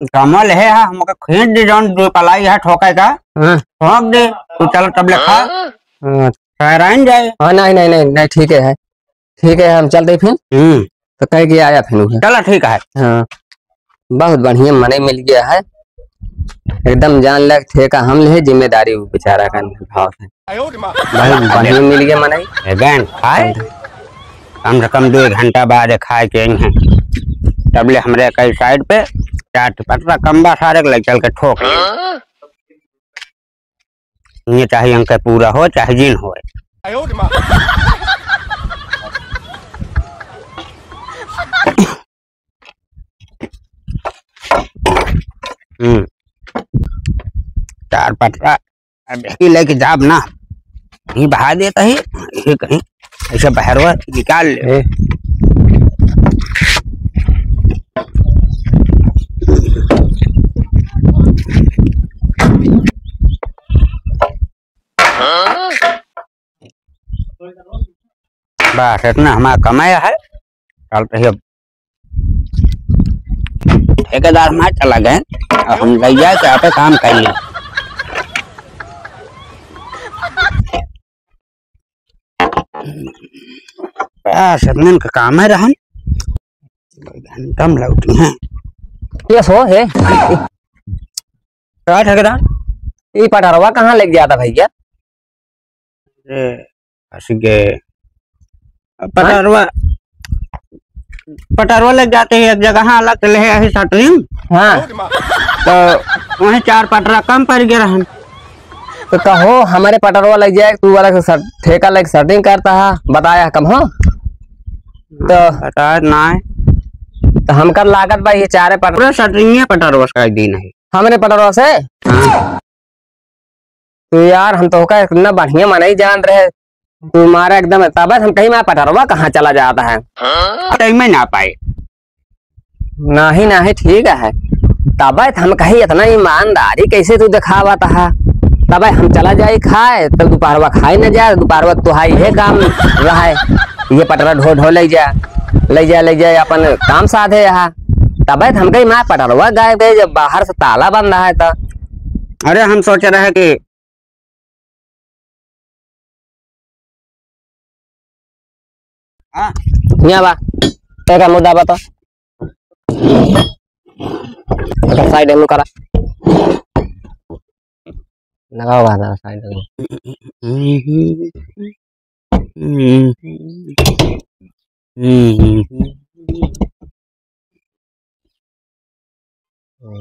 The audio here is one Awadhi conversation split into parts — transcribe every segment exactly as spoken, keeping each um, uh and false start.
कमल है, हाँ, हमके खींच दे, जौन दो पलाई है ठोके का, हाँ। ठोक दे, तू चल तब ले खा। हाँ। ठहराइन जाए। हाँ, नहीं, नहीं, नहीं, नहीं, ठीक है, है। ठीक है, हम चलते फिर। हम्म। तो कह के आया फिर उहे। चला, ठीक है। हाँ, बहुत बढ़िया मनई मिल गया है, एकदम जान लग ठेका हम ले, जिम्मेदारी वो बेचारा का निभावत है। बहुत बढ़िया मिल गया मनई। ए, बहन, खाए? कम से कम दो घंटा बाद खाए के आई हैं, तब ले हमरे कई साइड पे चार पटरा कम बा, सारे के ले चल के ठोक ले। ये चाहे अंक पूरा हो, चाहे जिन होए। हम्म। चार पटरा, अब यही लेके जाब ना, यही बहा देता ही, यही कहीं ऐसे बहरवा निकाल ले। ए। बस, इतना हमारा कमाया है। चलते ही अब ठेकेदार हमारे चला गए, अब हम ले जाए के आपे काम कर ले। बस, इतने का काम है रहन, घंटा में लौटी हैं। ये सो है। का ठेकेदार? ये पटरवा कहाँ लेके जाता भैया? अरे, फंस गए। अब पटरवा, पटरवा लेके जाते हैं एक जगह, हाँ, अलग ले है यही सटरिंग। हाँ। तो वहीं चार पटरा कम पड़ गया रहन। तो कहो, हमारे पटरवा लग जाए, तू वाला के सट-, ठेका लेके सटरिंग करता है, बताया कम हो। तो बताया ना है। तो हमका लागत बा, ये चारे पट-, पूरा सटरिंग पटरवा का दिन है। हमरे पटरवा से? हाँ। तो यार, हम तोहका इतना बढ़िया मनई जान रहे, तुम्हारा एकदम, तब हम कहीं, मैं पटरवा कहाँ चला जाता है? टाइम में ना पाए। नहीं, नहीं, ठीक है, तब हम कहीं इतना ईमानदारी कैसे तू दिखावत है? तब हम चला जाए खाए, तब दोपहरवा खाए न जाए, दोपहरवा तो हाई है काम रहा है, ये पटरा ढो ढो ले जा, ले जा, ले जा, अपन काम साधे यहाँ। तब हम कहीं, मैं पटरवा गायब गए, जब बाहर से ताला बंद है तो। अरे, हम सोच रहे कि हाँ। यहाँ बा, तेरा मुद्दा बता। अच्छा, साइड में करा। लगाओ बा, साइड में।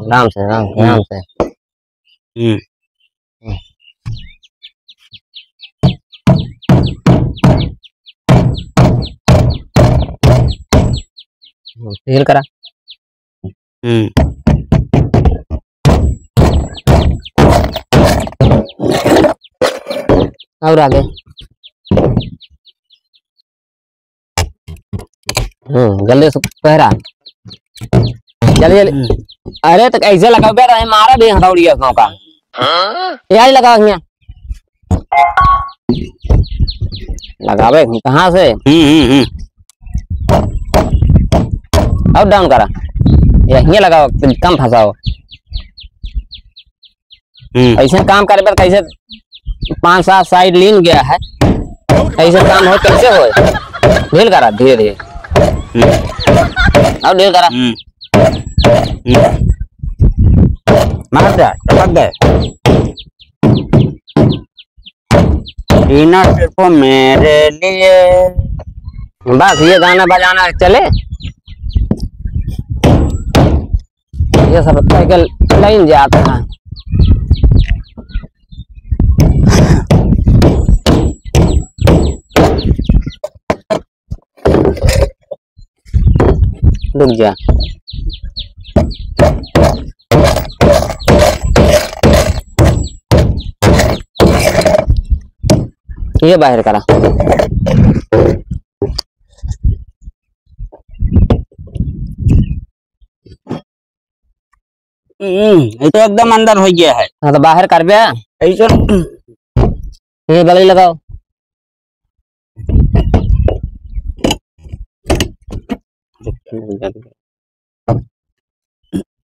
आराम से, आराम से, आराम से। हम्म। हम्म, feel करा। हम्म। और आगे। हम्म, जल्दी से पहरा। जल्दी, जल्दी। हम्म। अरे, तो कैसे लगाओ बे? अरे, मारा भी हथौड़िया गाँव का। यही लगाओ हियाँ। लगावे कहाँ से? हम्म, हम्म, हम्म। और down करा। यहीं लगाओ, कम फंसाओ। हम्म। ऐसे काम करे पर कैसे पाँच सात साइड लीन गया है, ऐसे काम हो कैसे होए? ढील करा धीरे धीरे। हम्म। और ढील करा। हम्म। हम्म। मार दे, टपक दे। जीना सिर्फ मेरे लिए। बस ये गाना बजाना चले। ये सब साइकिल लाइन जाता है। रुक जा। ये बाहर करा। हम्म, ये तो एकदम अंदर हो गया है। हाँ, तो बाहर कर बे। ऐसे ये गले लगाओ।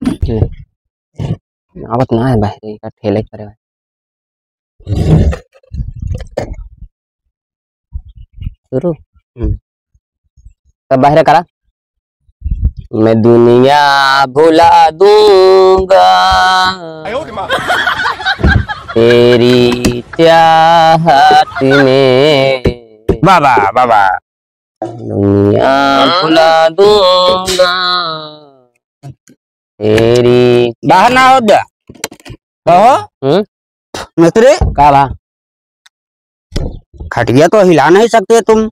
ले। आवत ना है बाहर, एका ठेले के परे बा। शुरू। हम्म। तब बाहर करा। मैं दुनिया भुला दूंगा तेरी चाहत में। बाबा, बाबा। दुनिया भुला दूंगा तेरी। बाहर ना हो जा। कहो। हम्म? मिस्त्री। का बा? खटिया तो हिला नहीं सकते तुम,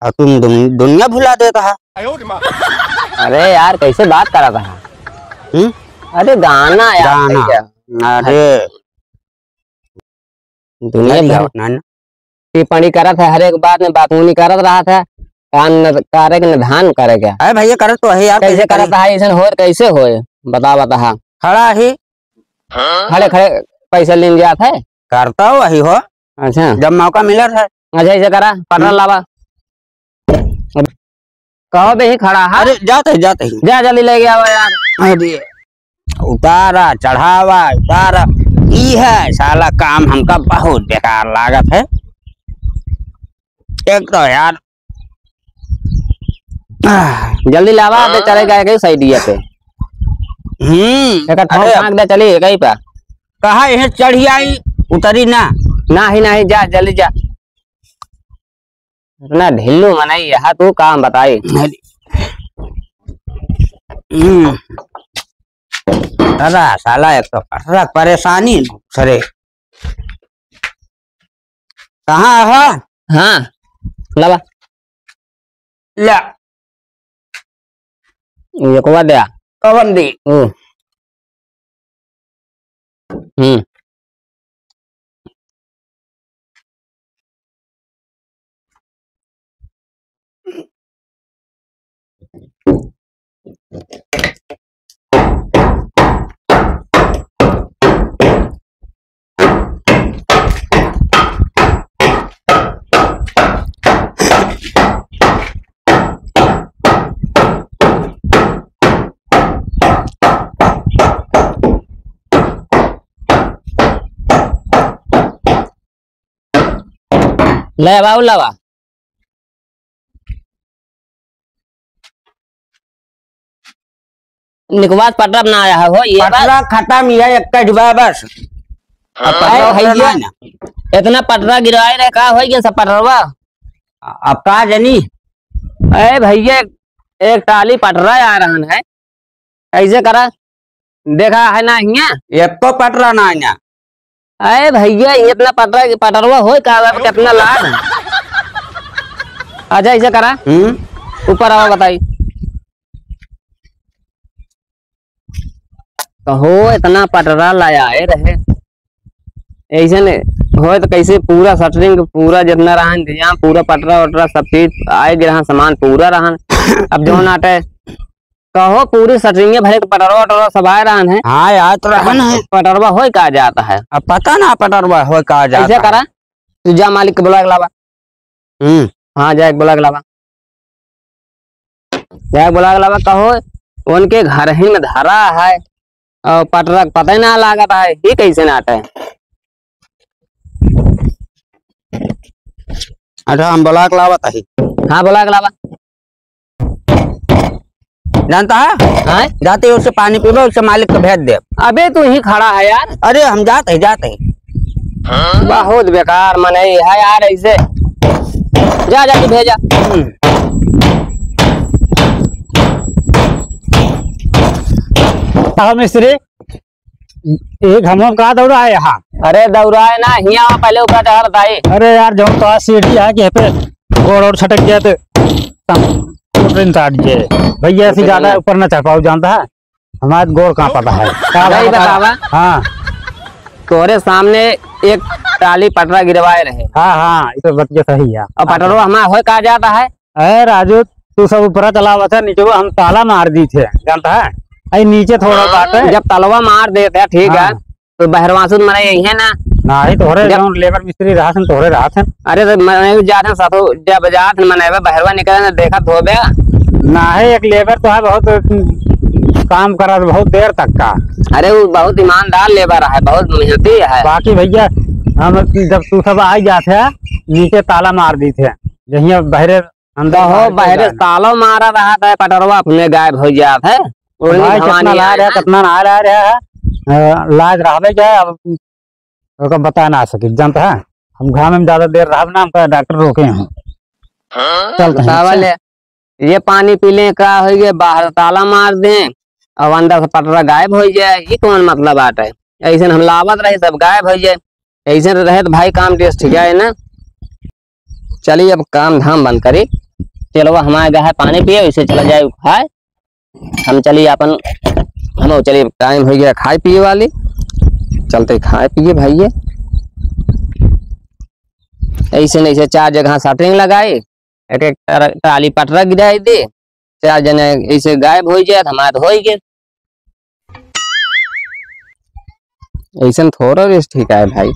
और तुम दुन-, दुनिया भुला देता है। अरे यार, कैसे बात करत है? हम्म? अरे गाना यार, गाना। भैया। अरे। दुनिया अरे भर यार, ना, ना। टिप्पणी करत है, हर एक बात में बातूनी करत रहत है, काम न करे के, न धान करे के। अरे भैया, करत तो है यार, कैसे कैसे करत करी? है, ऐसन होए, कैसे होए? बता, बता, हाँ। खड़ा ही। खड़े, खड़े पैसा लेन जात है? करता वही हो। अच्छा। जब मौका मिलत है। अच्छा, ऐसे करा, पटरा हम्म। लावा। कहो बे ही खड़ा है? अरे, जात है, जात है। जा, जल्दी लेके आवा यार। अरे, उतारा, चढ़ावा, उतारा। ई है साला काम हमका बहुत बेकार लागत है। एक तो यार, आह। जल्दी लावा, बे चले गए के साइडिया पे। हम्म, एकर ठोक अरे। फांक दे, चली, कहीं पे। कहा यह चढ़ी आई, उतरी ना। नाही, नाही, जा, जल्दी जा। इतना ढिल्लू मनई यहाँ तू काम बताई। हम्म। अरे साला, एक तो पटरा परेशानी सरे। कहाँ है? हाँ, लावा। ला। ये को दे। कवन दी? ओ। हम्म। ले बाबू लावा। निकवास पटरा ना आया है हो, ये बात। पटरा खत्म, ये एक कट बा बस। अब अरे पटरा उटरा भैया, ना, ना। इतना पटरा गिराए रहे, का हो गया सब पटरवा? अब का जानी? अरे भैया, एक टाली पटरा आ रहन है, ऐसे करा, देखा है ना हियाँ? एको पटरा ना हियाँ। अरे भैया, ये इतना पटरा, पटरवा होय का, अब कितना लाग? अच्छा, ऐसे करा, हम्म? ऊपर आवा, बताई। कहो, इतना पटरा लाया है रहे, ऐसे ने होय तो कैसे पूरा शटरिंग, पूरा जितना रहन, यहाँ पूरा पटरा वटरा सब चीज आए गिरहन, सामान पूरा रहन। अब जौन आटे कहो, पूरी शटरिंगे भरे के पटरवा वटरवा सब आए रहन है। हाँ, आए तो रहन है। पटरवा होय का जाता है? अब पता ना पटरवा होय का जाता ऐसे है। करा, तू जा मालिक के बुला के लावा। हम्म। हाँ, जा एक बुला के लावा। जा एक बुला के लावा, कहो, उनके घर ही में धरा है और पटरा के पता ही ना लागत है, ये कैसे नाट है? अच्छा, हम बुला के लावत ही। हाँ, बुला के लावा। जानता है? हाँ? जाते ही उससे पानी पीबे, उससे मालिक को भेज दे। अबे तू ही खड़ा है यार। अरे हम जाते ही, जाते ही। बहुत बेकार मनई है यार ऐसे। जा, जा तू भेजा। हम्म। कहा मिस्त्री, एक हम का दौड़ा है यहाँ। अरे दौड़ाए ना, हियाँ आओ, पहले ऊपर चढ़ बताई। अरे यार, जौन तो आज सीढ़ी है कि पे गोड़ और छटक गया तो तम ऊपर नहीं चढ़ गए। भैया, ऐसे ज्यादा ऊपर ना चढ़ पाओ, जानता है हमारे गोड़ कांपता है। का नहीं बतावा? बतावा। हाँ। तोरे सामने एक टाली पटरा गिरवाए रहे। हाँ, हाँ, ये तो बात ये सही है। और पटरो हमारा होय का जाता है? अरे राजू, तू सब ऊपरा चलावत है, नीचे हम ताला मार दी थे, जानता है? अरे नीचे थोड़ा बात है। जब तलवा मार देते हैं, ठीक है, हाँ। तो बहरवासुद मरे यही है ना? नहीं, तोहरे जब जौन लेबर मिस्त्री रहत हैं, तोहरे रहत हैं। अरे तो मने जात हैं साथो, जब जात हैं मने बहरवा निकले ना, देखत होबे। नहीं, एक लेबर तो है बहुत काम करत बहुत देर तक का। अरे, वो बहुत ईमानदार labour है, बहुत मेहनती है। बाकी भइया, हम जब तू सब आ जात है, नीचे ताला मार दीत है, जहिया बहरे अंदर कहो, बाहर बहरे जाए। तालो मारा रहत है, पटरवा अपने गायब होइ जात है। उड़नी भाई, हवा कितना नहीं ला आए रहा, हैं। कितना ना ला रहा है, अ, लाज रहबे क्या, अब ओका बता ना सके, जानता है, हम घाम में ज्यादा देर रहब ना, हमका डॉक्टर रोके हैं। चलते हैं, बतावा अच्छा। ले, ये पानी पी लें, का होइ गए, बाहर ताला मार दें, अब अंदर से पटरा गायब होइ जाए, ये कौन मतलब आटा है? ऐसे हम लावत रहे, सब गायब होइ जाए, ऐसे रहे तो भाई काम टेस्ट ठीक है ना। चलिए, अब काम धाम बंद करी, चलो, हमारे गए है पानी पिए, उसे चला जाए खाए। हम चली अपन, हम चली, टाइम होइ गया खाए पिए वाली, चलते खाए पिए भइया। ऐसे नहीं से चार जगह शटरिंग लगाई, एक एक ट्रा-, ट्राली पटरा गिराई दे, चार जने ऐसे गायब होइ जाए, हमारे तो होइ गए। ऐसन थोड़ा रेस ठीक है भाई।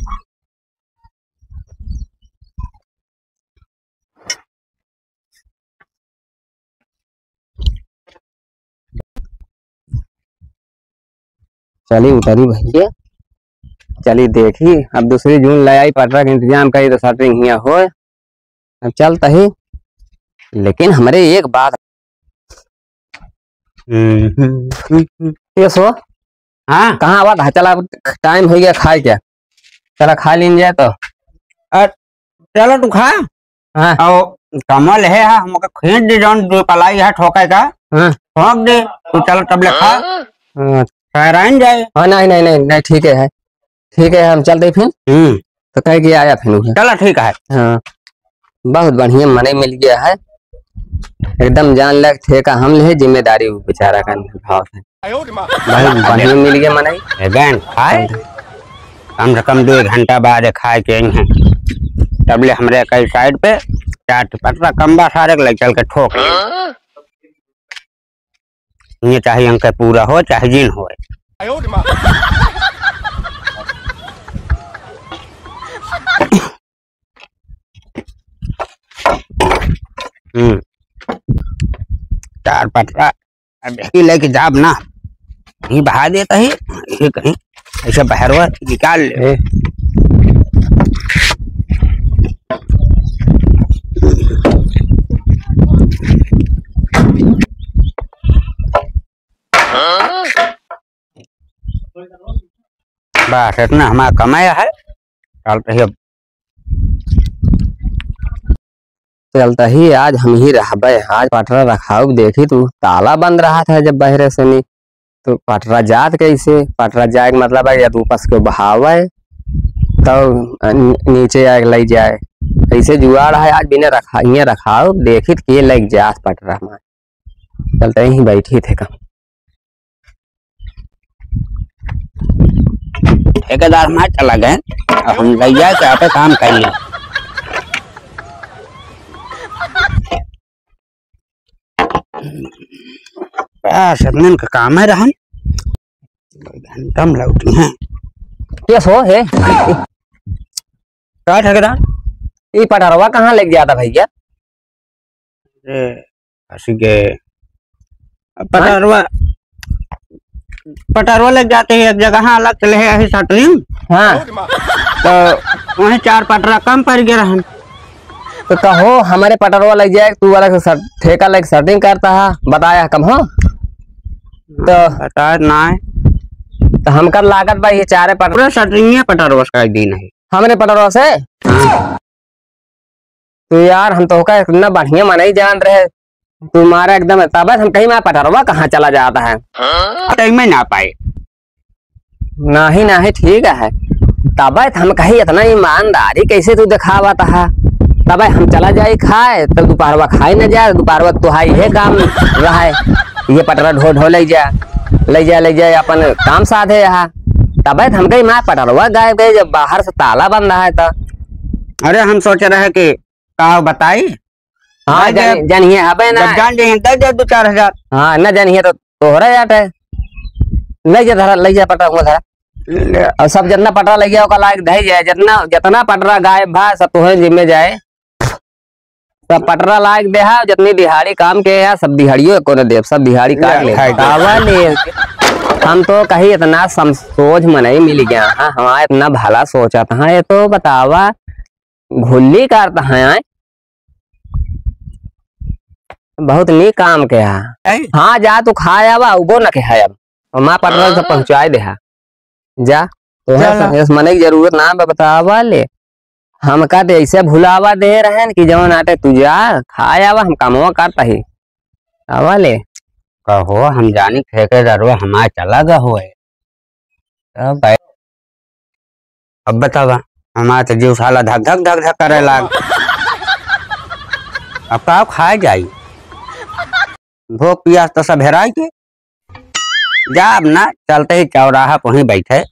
चली उतरी भइया, चली देखी, अब दूसरी जून ले आई, पटरा के इंतजाम करी तो शटरिंग हियाँ होए। अब चलता ही, लेकिन हमरे एक बात। हम्म। ये सो? हाँ? कहाँ आवा था? चला, अब टाइम होइ गया खाए क्या? चला खा लीन जाए तो। अ, चला तू खा। हाँ। आओ, कमल है, हाँ, हमके खींच दे, जौन दो पलाई है ठोके का। हाँ। ठोक दे, तू चला तब ले खा। हाँ। ठहराइन जाए। हाँ, नहीं, नहीं, नहीं, नहीं, ठीक है, है। ठीक है, हम चलते फिर। हम्म। तो कह के आया फिर उहे। चला, ठीक है। हाँ, बहुत बढ़िया मनई मिल गया है, एकदम जान लग ठेका हम ले, जिम्मेदारी वो बेचारा का निभावत है। बहुत बढ़िया मिल गया मनई। ए, गैन खाए, कम से कम दो घंटा बाद खाए के आई हैं, तब ले हमरे कई साइड पे चार ठो पटरा कम बा, सारे के ले चल के ठोक ले। ये चाहे अंक पूरा हो, चाहे जिन होए। हम्म। चार पटरा, अब यही लेके जाब ना, यही बहा देता ही, यही कहीं ऐसे बहरवा निकाल ले। ए। बस इतना हमारा कमाया है, चलते ही अब। चलता ही आज हम ही रहबे, आज पटरा रखाउब। देखी तू, ताला बंद रहत है जब बहरे से नी, तो पटरा जात कैसे? पटरा जाए के मतलब है या तो ऊपर से केहू बहावे, तब नीचे आके लइ जाए। ऐसे जुगाड़ है, आज बिना रखा, हियाँ रखाउब, देखी तो के लइ जात पटरा हमार। चलते ही बैठी थे कम। ठेकेदार मार चला गए, अब हम लइ जाए के आपे काम कर ले। बस, इतने का काम है रहन, घंटा में लौटी हैं। ये सो है। का ठेकेदार? ई पटरवा कहाँ लेके जाता भइया? अरे, फंस गए। पटरवा, पटरवा लेके जाते हैं एक जगह, हाँ, अलग से ले है यही शटरिंग। हाँ। तो वहीं चार पटरा कम पड़ गए रहन। तो कहो, हमरे पटरवा लेके जाए, तू वाला के शट-, ठेका लेके शटरिंग करता है, बताया कम हो। तो बताए ना है। तो हमका लागत बा, ये चारे पट- पूरा शटरिंग पटरवा से कर दी नहीं। हमरे पटरवा से? हाँ। तो यार, हम तोहका इतना बढ़िया मनई जान रहे, तुम्हारा एकदम, तब हम कहीं, मैं पटरवा कहाँ चला जाता है? टाइम में ना पाए। नहीं, नहीं, ठीक है, तब हम कहीं इतना ईमानदारी कैसे तू दिखावत है? तब हम चला जाई खाए, तब दोपहरवा खाए न जाए, दोपहरवा तुहाई ये काम रहा है, ये पटरा ढो ढो ले जा, ले जा, ले जा, अपन काम साधे यहाँ। तब हम कहीं, मैं पटरवा गायब गए, जब बाहर से ताला बंद है तो। अरे, हम सोच रहे कि का बताई? हाँ, दे दे। जान-, जानिए, अबे ना। जब जान जाइए, दे दे दो चार हजार। हाँ, ना जानिए तो तोहरा जाट है। ले जा धरा, ले जा पटरा, हुआ धरा। ले। और सब जितना पटरा ले गया, ओका लायक दे जाए, जितना, जितना पटरा गायब भा, सब तोहरे जिम्मे जाए। सब पटरा लाग देहा, जितनी दिहाड़ी काम के है, सब दिहाड़ियो एको न देब, सब दिहाड़ी काट ले, ले। खाए दे। बतावा ले। हम तो कही इतना समसोझ मनई मिल गया, हाँ, हमारा इतना भला सोचत है, ये तो बतावा, घुल्ली करत है, आए। बहुत नीक काम के है। ऐ? हाँ, जा तू खाए आवा, उबो न के है अब। और माँ पटरा से हाँ। पहुँचाए देहा। जा, तोहे चला। स-, इस मने की जरूरत ना बा, बतावा ले। हमका तो ऐसे भुलावा दे रहे हैं कि जवन आटे तू जा, खाए आवा, हम कमवा करता ही। आवा ले। कहो, हम जानी ठेकेदारवा हमार चला गा होए। तब भाई, अब बतावा, हमार तो जीव साला धक धक धक धक करे लाग। अब का खाए जाई? भूख पियास तो सब हेराई के। जा अब ना, चलते ही चौराहा पर ही बैठे,